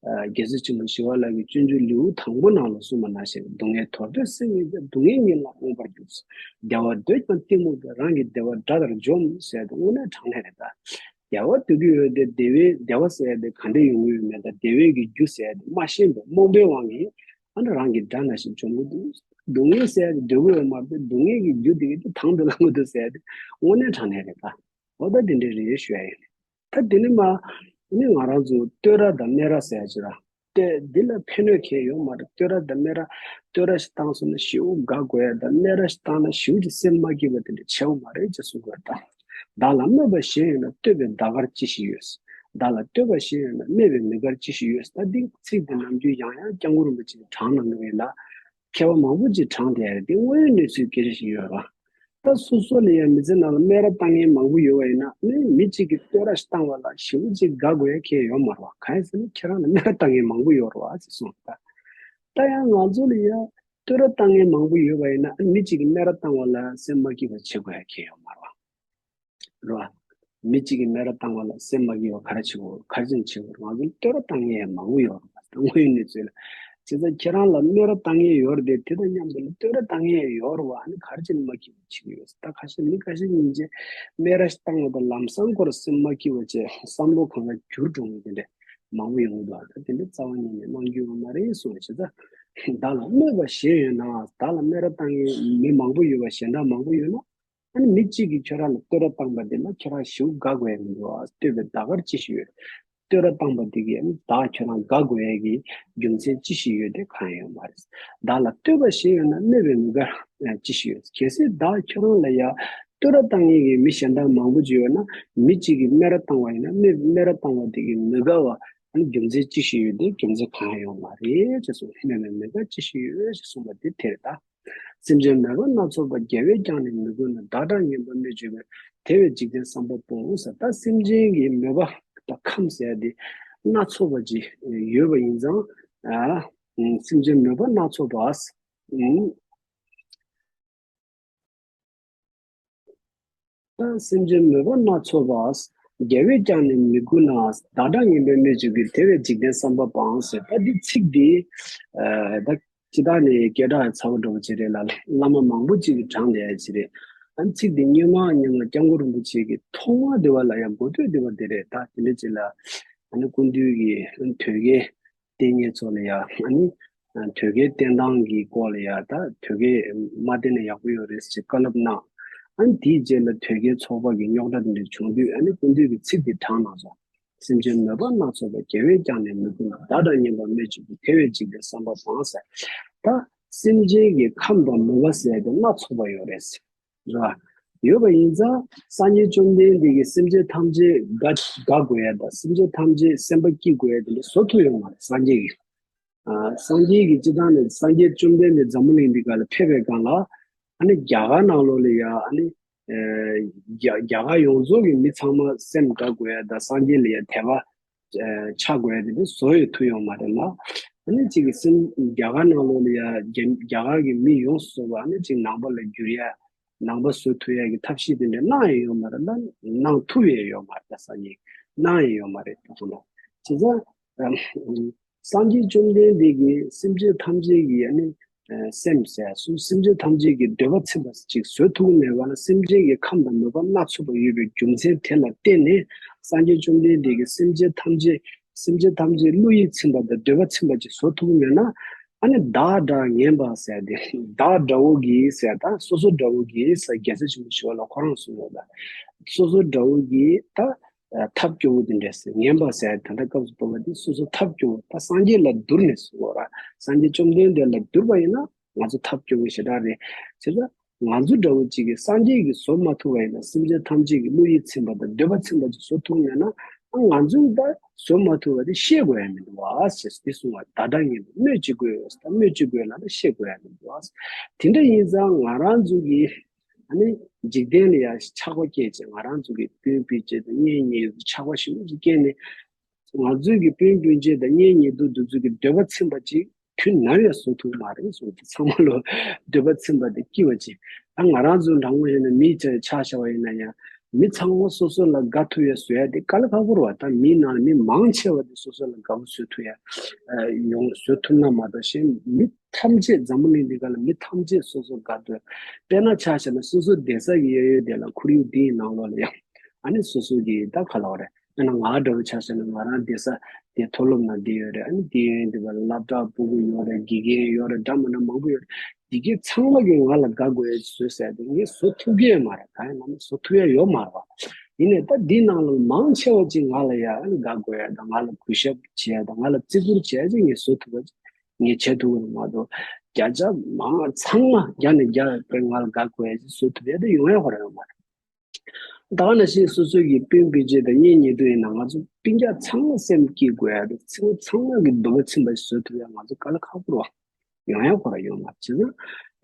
ཨ། རྒྱལ་སྲས་ཆེན་པོ་ཞི་བ་ལྷ་གིས་སྤྱོད་འཇུག་ལེའུ་དང་པོ་ནང་ལ་གསུངས་པ་ནང་བཞིན། སྡུག་བསྔལ་དོར་འདོད་སེམས་ཉིད་ཀྱང་། སྡུག་བསྔལ་ཉིད་ལ་མངོན་པར་རྒྱུག་བདེ་བ་འདོད་ཀྱང་གཏི་མུག་གིས། རང་གི་བདེ་བ་དགྲ་ལྟར་འཇོམས་ཟེར་ཏེ་དངོས་གནས་དྲང་གནས་རེད་ད། བདེ་བ་འདོད་ཀྱི་ཡོད་དེ། བདེ་བའི་བདེ་བ་ཟེར་ཡ་དེ་ག་འདྲ་ཡོང་གི་ཡོད་མེད་དང་། བདེ་བའི་གི་རྒྱུ་ཟེར་ཡ་དེ་མ་ཤེས་པའི་རྨོངས་པའི་དབང་གིས་ཨ་ནི་རང་གི་དགྲ་ནང་བཞིན་འཇོམས་ཀྱི་འདུག་སྡུག་བསྔལ་ཟེར་ཡ་དེ་འདོད་ཀྱི་ཡོད་མ་རེད་པས། སྡུག་བསྔལ་གྱི་རྒྱུ་དེ་གི་དེ་དང་དུ་བླང་གི་འདུག་ཟེར་ཡ་དེ་དངོས་གནས་དྲང་གནས་རེད་ད། འོ་ད་དེ་འདྲ་རེད་ཞུ་ཡ་ཡིན། ད་དེ་ནས་མ་ནི་ང་རང་ཚོ་བསྟོད་ར་དང་སྨད་ར་ཟེར་ཡ་ཅིག་ར། དེ་འདི་ལ་ཕན་གནོད་གང་ཡང་ཡོད་མ་རེད། བསྟོད་ར་དང་སྨད་ར། བསྟོད་ར་ཞིག་བཏང་སོང་ན་ཞེ་པོ་དགའ་དགོས་ཡ་དང་། སྨད་ར་ཞིག་བཏང་ན་ཞེ་པོ་ཅིག་སེམས་མ་སྐྱིད་པ་དེ་འདྲ་བྱེད་དགོས་མ་རེད་ཅེས་གསུང་དགོས་ད། བདག་ལ་སྨོད་པ་གཞན་ཡོད་ན། བསྟོད་པའི་བདག་སྐལ་ཅི་ཞིག་ཡོད། བདག་ལ་བསྟོད་པ་གཞན་ཡོད་ན། སྨད་པའི་མི་དགར་ཅི་ཞིག་ཡོད། ད་འདི་ཚིག་འདི་ནམ་རྒྱུན་ཡང་ཡང་སྐྱབས་མགོན་རིན་པོ་ཆེས་དྲངས་གནང་གི་ཡོད་ལ། མཁས་པ་མང་པོ་ཅིག་དྲངས་བསྡད་ཡ་དེ་དངོས་ཡོད་གནས་ཚུལ་སྐད་ཆ་ཞིག་ཡོད་རེད་བ། ད་སོ་སོ་ལ་ཡང་མི་ཚེ་ནང་ལ་སྨད་ར་བཏང་མཁན་མང་པོ་ཡོད་པ་ཡིན་ན། ནི་མི་གཅིག་གིས་བསྟོད་ར་ཞིག་བཏང་བ་ལ་ཞེ་པོ་ཅིག་དགའ་དགོས་ཡ་གང་ཡང་ཡོད་མ་རེད་བ། གང་ཡིན་ཟེར་ན་ཁྱེད་རང་ལ་སྨད་ར་བཏང་མཁན་མང་པོ་ཡོད་རེད་བ་ཅེས་གསུངས་པ། ད་ཡང་ང་ཚོ་ལ་ཡང་བསྟོད་ར་བཏང་མཁན་མང་པོ་ཡོད་པ་ཡིན་ན། མི་གཅིག་གིས་སྨད་ར་བཏང་བ་ལ་སེམས་མ་སྐྱིད་པ་བྱེད་དགོས་ཡ་གང་ཡང་ཡོད་མ་རེད་བ། རེད་བ། མི་གཅིག་གིས་སྨད་ར་བཏང་བ་ལ་སེམས་མ་སྐྱིད་པ་ག་རེ་བྱེད་དགོས། ག་རེ་བྱེད་དགོས། ང་ཚོ་ལ་བསྟོད་ར་བཏང་མཁན་ཡང་མང་པོ་ཡོད་རེད་བ། དངོས་ཡོད་གནས་ཚུལ་ལ། བྱས་ཙང་ཁྱེད་རང་ལ་སྨད་ར་བཏང་མཁན་ཡོད་རེད་དེ། དེ་དང་མཉམ་དུ་ལ་བསྟོད་ར་བཏང་མཁན་ཡང་ཡོད་རེད་བ། ཨ་ནི་ག་རེ་བྱས་ནས་མ་སྐྱིད་པ་བྱེད་ཀྱི་ཡོད། ད་ཁ་ཤས་མི་ཁ་ཤས་ཡིན་ཅེ་སྨད་ར་ཞིག་བཏང་བ་དང་ལམ་སང་ཁོ་རང་སེམས་མ་སྐྱིད་པ་བྱས། བསམ་བློ་གང་ག་འགྱུར་འགྲོ་མཁན་དེ་འདྲ། མང་པོ་ཡོང་གི་འདུག་ད་དེ་འདྲ་རྩ་བ་ཉིད་ནས་གནང་རྒྱུ་ཡོད་མ་རེད་གསུངས་བྱས། ད་བདག་ལ་སྨོད་པ་གཞན་ཡོད་ན། བདག་ལ་སྨད་ར་བཏང་མཁན་མི་མང་པོ་ཡོད་པ་གཞན་དག་མང་པོ་ཡོད་ན། ཨ་ནི་མི་གཅིག་གིས་ཁྱོད་རང་ལ་བསྟོད་ར་བཏང་པ་དེ་ལ་ཁྱོད་རང་ཞེ་པོ་དགའ་དགོས་ཡ་མི་འདུག་ཨ། བསྟོད་པའི་ཟློས་གར་ཅི་ཞིག་ཡོད། བསྟོད་ར་བཏང་པ་དེ་གིས་ཨ་ནི་བདག་ཁྱོད་རང་དགའ་དགོས་ཡ་གི་རྒྱུ་མཚན་ཅི་ཞིག་ཡོད་དེ་གང་ཡང་ཡོད་མ་རེད། བདག་ལ་བསྟོད་པ་གཞན་ཡོད་ན། སྨོད་པའི་མི་དགར་ཅི་ཞིག་ཡོད། གལ་སྲིད་བདག་ཁྱོད་རང་ལ་ཡ་བསྟོད་ར་བཏང་མཁན་གྱི་མི་གཞན་དག་མང་པོ་ཅིག་ཡོད་ན། མི་གཅིག་གིས་སྨད་ར་བཏང་བ་ཡིན་ན། སྨད་སྨད་ར་བཏང་བ་དེ་གིས་མི་དགའ་བ་ཨ་ནི་རྒྱུ་མཚན་ཅི་ཞིག་ཡོད་དེ་རྒྱུ་མཚན་གང་ཡང་ཡོད་མ་རེད་ཅེས་གསུངས། སྨོད་པའི་མི་དགར་ཅི་ཞིག་ཡོད་ཅེས་གསུངས་པ་དེ་དེ་རེད་ད། སེམས་ཅན་མོས་པ་སྣ་ཚོགས་པ། རྒྱལ་བས་ཀྱང་ནི་མི་མགུ་ན། བདག་འདྲ་ངན་པ་སྨོས་ཅི་དགོས། དེ་བས་འཇིག་རྟེན་བསམ་པ་སྤོངས་ཟེར། ད་སེམས་ཅན་གྱི་མོས་པ་དང་ཁམས་ཟེར་ཡ་དེ་སྣ་ཚོགས་པ་ཅིག་ཡོད་པ་ཡིན་ཙང་། ཨ། སེམས་ཅན་མོས་པ་སྣ་ཚོགས་པ། ད་སེམས་ཅན་མོས་པ་སྣ་ཚོགས་པ། རྒྱལ་བས་ཀྱང་ནི་མི་མགུ་ན། བདག་འདྲ་ངན་པས་སྨོས་ཅི་དགོས། དེ་བས་འཇིག་རྟེན་བསམ་པ་སྤངས་ཟེར། ད་འདི་ཚིག་འདི། ཨ། ད་སྤྱིར་བཏང་ནས་སྐད་གྲགས་ཚ་བོ་འདྲ་བོ་ཅིག་རེད་ལ། བླ་མ་མང་པོ་ཅིག་གིས་བགྲངས་བསྡད་ཡ་ཅིག་རེད། ཨ་ནི་ཚིག་འདི་སྔོན་མ་སྔོན་མ་སྐྱབས་མགོན་རིན་པོ་ཆེ་གིས་ཐོག་མ་དེ་བ་ལ་ཡ་འགོ་སྟོད་དེ་བ་དེ་རེད། ད་དེ་འདྲ་ཅིག་ལ་ཨ་ནི་སྐུ་མདུན་གྱིས་དོལ་རྒྱལ་བསྟེན་མཁན་ཚོ་ལ་ཡ། ཨ་ནི་དོལ་རྒྱལ་བསྟེན་སྟངས་ཀྱི་སྐོར་ལ་ཡ། ད་དོལ་རྒྱལ་མ་བསྟེན་ན་ཡག་པོ་ཡོད་རེད་ཟེར་བཀའ་སློབ་གནང་། ཨ་ནི་དེའི་རྗེས་ལ་དོལ་རྒྱལ་ཚོགས་པ་གི་རྙོག་དྲ་དེ་འདྲ་བྱུང་དུས། ཨ་ནི་སྐུ་མདུན་གྱིས་ཚིག་འདི་བགྲངས་གནང་སོང་། སེམས་ཅན་མོས་པ་སྣ་ཚོགས་པ། རྒྱལ་བས་ཀྱང་ནི་མི་མགུ་ན། བདག་འདྲ་ངན་པ་སྨོས་ཅི་དགོས། དེ་བས་འཇིག་རྟེན་བསམ་པ་སྤངས་ཟེར། ད་སེམས་ཅན་གྱི་ཁམས་དང་མོས་པ་ཟེར་དེ་སྣ་ཚོགས་པ་ཡོད་རེད་ཟེར། རེད་བ། ཡོད་པ་ཡིན་ཙང་སངས་རྒྱས་བཅོམ་ལྡན་འདས་ཀྱིས་སེམས་ཅན་ཐམས་ཅད་དགའ་དགའ་དགོས་ཡ་དང་། སེམས་ཅན་ཐམས་ཅད་སེམས་པ་སྐྱིད་དགོས་ཡ་དེ་འདྲ་བཟོ་ཐུབ་ཡོད་མ་རེད། སངས་རྒྱས་ཀྱིས། ཨ། སངས་རྒྱས་ཀྱིས་སྤྱིར་བཏང་ནས་སངས་རྒྱས་བཅོམ་ལྡན་འདས་འཛམ་བུ་གླིང་འདི་ག་ལ་ཕེབས་པའི་སྒང་ལ། ཨ་ནི་རྒྱ་གར་ནང་ལོགས་ལ་ཡ། ཨ་ནི་ཨ་རྒྱ་རྒྱ་གར་ཡོངས་རྫོགས་ཀྱི་མི་ཚང་མ་སེམས་དགའ་དགོས་ཡ་དང་། སངས་རྒྱས་ལ་ཡ་དད་པ་ཨ་ཆགས་དགོས་ཡ་དེ་འདྲ་བཟོ་ཡ་ཐུབ་ཡོད་མ་རེད་ལ། ཨ་ནི་གཅིག་གི་སེམས་རྒྱ་གར་ནང་ལོགས་ལ་ཡ་རྒྱ་རྒྱ་གར་གྱི་མི་ཡོངས་སུ་རྫོགས་པ་ཨ་ནི་གཅིག་ནང་པ་ལ་བསྒྱུར་ཡ། ནང་པ་བཟོ་ཐུབ་ཡ་གི་ཐབས་ཤེས་དེ་འདྲ་གནང་ཡ་ཡོད་མ་རེད་ལ། གནང་ཐུབ་ཡ་ཡོད་མ་རེད། སངས་རྒྱས་གནང་ཡ་ཡོད་མ་རེད་ད་ལྟ། བྱས་ཙང་། ཨ། སངས་རྒྱས་བཅོམ་ལྡན་འདས་ཀྱིས་སེམས་ཅན་ཐམས་ཅད་ཀྱི་ཨ་ནི་ཨ་སེམས་ཟེར་སོང་། སེམས་ཅན་ཐམས་ཅད་ཀྱི་འདོད་པ་ཚིམ་པ་ཅིག་བཟོ་ཐུབ་མེད་པ་ལ། སེམས་ཅན་གྱི་ཁམས་དང་མོས་པ་སྣ་ཚོགས་པ་ཡོད་པའི་རྒྱུ་མཚན་དེ་ལ་བརྟེན་ནས། སངས་རྒྱས་བཅོམ་ལྡན་འདས་ཀྱིས་སེམས་ཅན་ཐམས་ཅད་སེམས་ཅན་ཐམས་ཅད་བློ་ཡིད་ཚིམ་པ་དང་འདོད་པ་ཚིམ་པ་ཅིག་བཟོ་ཐུབ་མེད་ན། ཨ་ནི་བདག་འདྲ་ངན་པ་ཟེར་ཏེ། བདག་འདྲ་བོ་གིས་ཟེར། ད་སོ་སོ་འདྲ་བོ་གིས་ཟེར། རྒྱལ་སྲས་ཆེན་པོ་ཞི་བ་ལྷ་ཁོ་རང་གསུངས་ཡོད་ད། སོ་སོ་འདྲ་བོ་གིས་ད། ཐབས་སྐྱོ་བོ་དེ་འདྲ་ཟེར། ངན་པ་ཟེར་ད་ལྟ་སྐབས་སུ་བབས་པ་དེ་སོ་སོ་ཐབས་སྐྱོ་བོ། ད་སངས་རྒྱས་ལ་བསྡུར་ནས་གསུངས་པ་རེད། སངས་རྒྱས་བཅོམ་ལྡན་འདས་ལ་བསྡུར་བ་ཡིན་ན་ང་ཚོ་ཐབས་སྐྱོ་བོ་ཞེ་དྲག་རེད། བྱས་ཙང་ང་ཚོ་འདྲ་བོ་ཅིག་གིས་སངས་རྒྱས་ཀྱིས་བཟོ་མ་ཐུབ་པ་ཡིན་ན། སེམས་ཅན་ཐམས་ཅད་ཀྱི་བློ་ཡིད་ཚིམ་པ་དང་འདོད་པ་ཚིམ་པ་ཅིག་བཟོ་ཐུབ་མེད་ན། ང་ཚོས་ད་བཟོ་མ་ཐུབ་པ་དེ་ཤེས་དགོས་ཡ་མི་འདུག་བ་ཞེས་འདི་གསུངས་པ། བདག་འདྲ་ངན་པས་སྨོས་ཅི་དགོས། ད་སྨོས་ཅི་དགོས་ལབ་ན་ཤེས་དགོས་ཡ་མི་འདུག་བ། དེ་འདྲ་ཡིན་ཙང་ང་རང་ཚོ་གིས་ཨ་ནི་འཇིག་རྟེན་ལ་ཡ་ཆགས་པ་སྐྱེས་བྱས། ང་རང་ཚོ་གི་སྤུན་སྤུན་མཆེད་དང་གཉེན་ཉེ་དུ་ཆགས་པ་ཞིག་ཅིག་སྐྱེས་ནས། ང་ཚོའི་གི་སྤུན་སྤུན་མཆེད་དང་གཉེན་ཉེ་དུ་འདི་ཚོ་གི་འདོད་པ་ཚིམ་པ་ཅིག་དུས་ནམ་ཡང་བཟོ་ཐུབ་མ་རེད་གསུངས་ཏེ། ཚང་མ་ལོ་འདོད་པ་ཚིམ་པ་དེ་སྐྱེ་བ་ཅིག་ད་ང་རང་ཚོ་འདྲ་མོ་ཡིན་ན་མིའི་ཆ་ཆ་བཞག་པ་ཡིན་ན་ཡང་། མི་ཚང་མ་སོ་སོ་ལ་དགའ་ཐུབ་ཡ་བཟོ་ཡ་དེ་དཀའ་ལས་ཁག་པོ་རེད་བ། ད་མིའི་ནང་ལ་མི་མང་ཆེ་བ་དེ་སོ་སོ་ལ་དགའ་པོ་བཟོ་ཐུབ་ཡ་ཡོང་བཟོ་ཐུབ་ན་མ་གཏོགས། གཞན་མི་ཐམས་ཅད་འཛམ་བུ་གླིང་འདི་ག་ལ་མི་ཐམས་ཅད་སོ་སོ་དགའ་འདོད། དཔེར་ན་ཆ་བཞག་ན་སོ་སོ་བསྡད་ས་གི་གཡས་གཡོན་དེ་ལ་ཁོར་ཡུག་འདིའི་ནང་ལོགས་ལ་ཡང་ཨ་ནི་སོ་སོ་གི་ད་ག་ལབ་དགོས་རེད། དཔེར་ན་ང་འདྲ་བོ་ཆ་བཞག་ན་ང་རང་བསྡད་ས་དེ་མཐོ་སློབ་ནང་བསྡད་ཡོད་རེད། ཨ་ནི་དེ་ཡོད་དེ་བ་སློབ་གྲྭ་སྤུ་གུ་ཡོད་རེད། དགེ་རྒན་ཡོད་རེད། འདྲ་མི་འདྲ་མང་པོ་ཡོད་རེད། དེ་གའི་ཚང་མ་གིས་ང་ལ་དགའ་དགོས་ཡ་བཟོས་ཟེར་ཏེ་ངས་བཟོ་ཐུབ་ཀྱི་ཡོད་མ་རེད། གང་ཡིན་ན་བཟོ་ཐུབ་ཡ་ཡོད་མ་རེད་བ། ཡིན་ནའི་ད་འདི་ནང་ལ་མང་ཆེ་བ་ཅིག་ང་ལ་ཡ་ཨ་ནི་དགའ་དགོས་ཡ་དང་། ང་ལ་གུས་ཞབས་བྱེད་ཡ་དང་། ང་ལ་བརྩི་བཀུར་བྱེད་ཡ་ཅིག་ངས་བཟོ་ཐུབ་པ་ཅིག་ངས་བྱེད་ཐུབ་ཀྱི་རེད་མ་གཏོགས། བརྒྱ་ཆ་མང་ཚང་མ་བརྒྱ་ནས་བརྒྱ་དཔེ་ང་ལ་དགའ་དགོས་ཡ་ཅིག་བཟོ་ཐུབ་ཡ་དེ་ཡོང་ཡ་ཁོ་རང་ཡོད་མ་རེད། ད་ག་ནང་བཞིན་སོ་སོ་གི་སྤུན་སྤུན་མཆེད་དང་གཉེན་ཉེ་དུ་ཡིན་ན། ང་ཚོ་སྤུན་ཀྱག་ཚང་མ་སེམས་སྐྱིད་དགོས་ཡ་དང་། ཚང་མ་ཚང་མ་གི་འདོད་པ་ཚིམ་པ་ཞིག་བཟོ་ཐུབ་ཡ་ང་ཚོ་དཀའ་ལས་ཁག་པོ་རེད་བ། ཡོང་ཡ་ཁོ་རང་ཡོད་མ་རེད། བྱས་ཙང་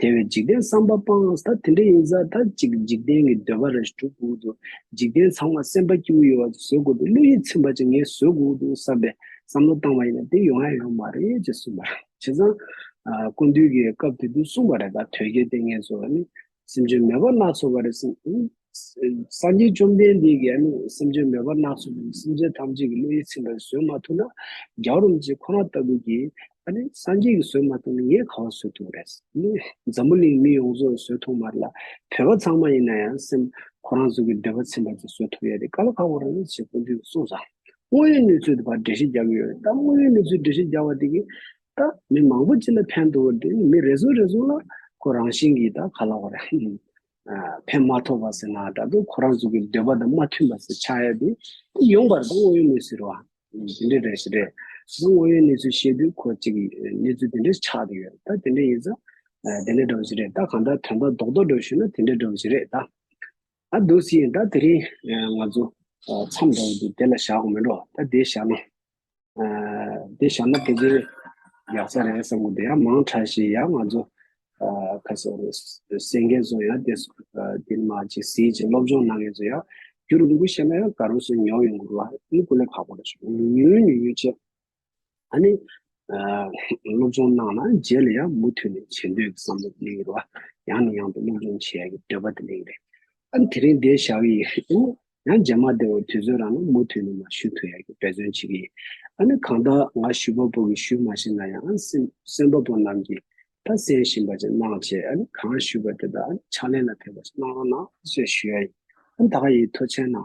དེ་བས་འཇིག་རྟེན་བསམ་པ་སྤངས། ད་དེ་འདྲ་ཡིན་ཙང་ད་ཅིག་འཇིག་རྟེན་གྱི་འདོད་པ་རེ་ཞིག་སྒྲུབ་དགོས་འདུག་འཇིག་རྟེན་ཚང་མ་སེམས་པ་སྐྱིད་པོ་ཡོད་པ་ཅིག་བཟོ་དགོས་འདུག་བློ་ཡིད་ཚིམ་པ་ཅིག་ངས་བཟོ་དགོས་འདུག་བསམ་པའི་བསམ་བློ་བཏང་བ་ཡིན་ན་དེ་ཡོང་ཡ་ཡོད་མ་རེད་ཅེས་གསུངས་པ་རེད། བྱས་ཙང་ཨ་སྐུ་མདུན་གྱིས་སྐབས་དེ་དུས་གསུངས་པ་རེད། ད་དོལ་རྒྱལ་བསྟེན་མཁན་ཚོ་ནི། སེམས་ཅན་མོས་པ་སྣ་ཚོགས་པ་རེད་ཟེར། སངས་རྒྱས་བཅོམ་ལྡན་འདས་ཀྱིས་ཨ་ནི་སེམས་ཅན་མོས་པ་སྣ་ཚོགས་པ་ནི་སེམས་ཅན་ཐམས་ཅད་ཀྱི་བློ་ཡིད་ཚིམ་པ་བཟོ་མ་ཐུབ་ན། རྒྱལ་བ་རིན་པོ་ཆེ་ཁོ་རང་ལྟ་བུ་གིས་ཨ་ནི་སངས་རྒྱས་ཀྱིས་བཟོ་མ་ཐུབ་ན་ངས་ག་པར་བཟོ་ཐུབ་རེད། ཨ་ནི་འཛམ་བུ་གླིང་མི་ཡོངས་རྫོགས་བཟོ་ཐུབ་མ་རེད་ལ། བོད་པ་ཚང་མ་ཡིན་ན་ཡང་སེམས་ཁོ་རང་ཚོ་གི་འདོད་པ་ཚིམ་པ་ཅིག་བཟོ་ཐུབ་ཡ་དེ་དཀའ་ལས་ཁག་པོ་རེད་ཅེས་སྐུ་མདུན་གྱིས་གསུངས་སོང་། དངོས་ཡོད་གནས་ཚུལ་དེ་ཕར་འགྲེལ་བཤད་རྒྱག་གི་ཡོད་རེད། ད་དངོས་ཡོད་གནས་ཚུལ་འགྲེལ་བཤད་རྒྱག་པ་དེ་གིས་ད་མི་མང་པོ་ཅིག་ལ་ཕན་ཐོགས་པ་དེ་ནི་མི་རེ་ཟུང་རེ་ཟུང་ལ་ཁོ་རང་བཞིན་གྱིས་ད་ག་ལབ་དགོས་རེད། ཨ། ཕན་མ་ཐོགས་པ་ཟེར་ན་འདྲ་འདུག་ཁོ་རང་ཚོ་གི་འདོད་པ་དང་མ་མཐུན་པ་ཟེར་ཆགས་ཡ་དེ་དེ་ཡོང་བ་རེད། ད་དངོས་ཡོད་གནས་ཚུལ་རེད་བ། དེ་འདྲའི་རེད་ཞིག་རེད། དངོས་ཡོད་གནས་ཚུལ་བཤད་དུས་ཁོ་གཅིག་གནས་ཚུལ་དེ་འདྲ་ཆགས་བསྡད་ཡོད། ད་དེ་འདྲ་ཡིན་ཙང་དེ་འདྲ་འདྲ་བོ་ཞིག་རེད། ད་གང་ལྟར་དོན་དག་རྡོག་རྡོག་འདྲ་བོ་ཞུས་ན་དེ་འདྲ་འདྲ་བོ་ཞིག་རེད་ད། ཨ་འདུག་སེ་ཡིན། ད་དེ་རིང་ང་ཚོ་མཚམས་འདྲ་བོ་འདི་དེ་ལ་བཞག་དགོས་མིན་འགྲོ། ད་དེ་བཞག་ན་དེ་བཞག་ན་དེ་ཚོ་ཡག་ས་རེད་བསམ་གི་འདུག་ཡང་མང་དྲགས་ཤིག་ཡང་ང་ཚོ་ཁ་སང་གསན་མཁན་ཚོ་ཡང་དེ་དེ་མ་ཅིག་གཟིགས་ཅིག་སློབ་སྦྱོང་གནང་མཁན་ཚོ་ཡང་རྒྱུན་རིང་པོ་བཤད་ན་ཡང་ག་རེ་ཟེར་ཉོབ་ཡོང་གི་རེད་བ། ཨ་ནི་ཀུན་ལེགས་ཁག་པོ་རེད་ཤག་ཉུང་ཉུང་ཉུང་ཉུང་བྱས། ཨ་ནི་སློབ་སྦྱོང་གནང་ན་རྗེས་ལ་ཡང་མུ་མཐུད་ནས་བྱེད་འདོད་ཀྱི་བསམ་བློ་སླེབས་ཀྱི་རེད་བ། ཡང་ནས་ཡང་དུ་སློབ་སྦྱོང་བྱེད་ཡག་གི་འདོད་པ་དེ་སླེབས་ཀྱི་རེད། ཨ་ནི་དེ་རིང་འདིར་བཞག་གི་ཡིན། ཡང་རྗེས་མ་འདིར་དུས་ཚོད་རག་ན་མུ་མཐུད་ནས་མར་ཞུ་ཐུབ་ཡག་གི་འབད་བརྩོན་བྱེད་ཀྱི་ཡིན། ཨ་ནི་གང་ལྟར་ང་ཞུ་བ་པོ་གིས་ཞུ་མ་ཤེས་ན་ཡང་ཨ་ནི་གསན་གསན་པ་པོ་རྣམས་ཀྱིས་ད་གསན་བཞིན་པ་ཅིག་གནང་བྱས། ཨ་ནི་གང་ཞུས་པ་དེ་དག་ཨ་ནི་ཕྱག་ལེན་ལ་ཐེབས་པ་ཞིག་གནང་རོགས་གནང་ཞེས་ཞུ་ཡ་ཡིན། ཨ་ནི་ད་ག་ཡིན། ཐུགས་རྗེ་གནང་།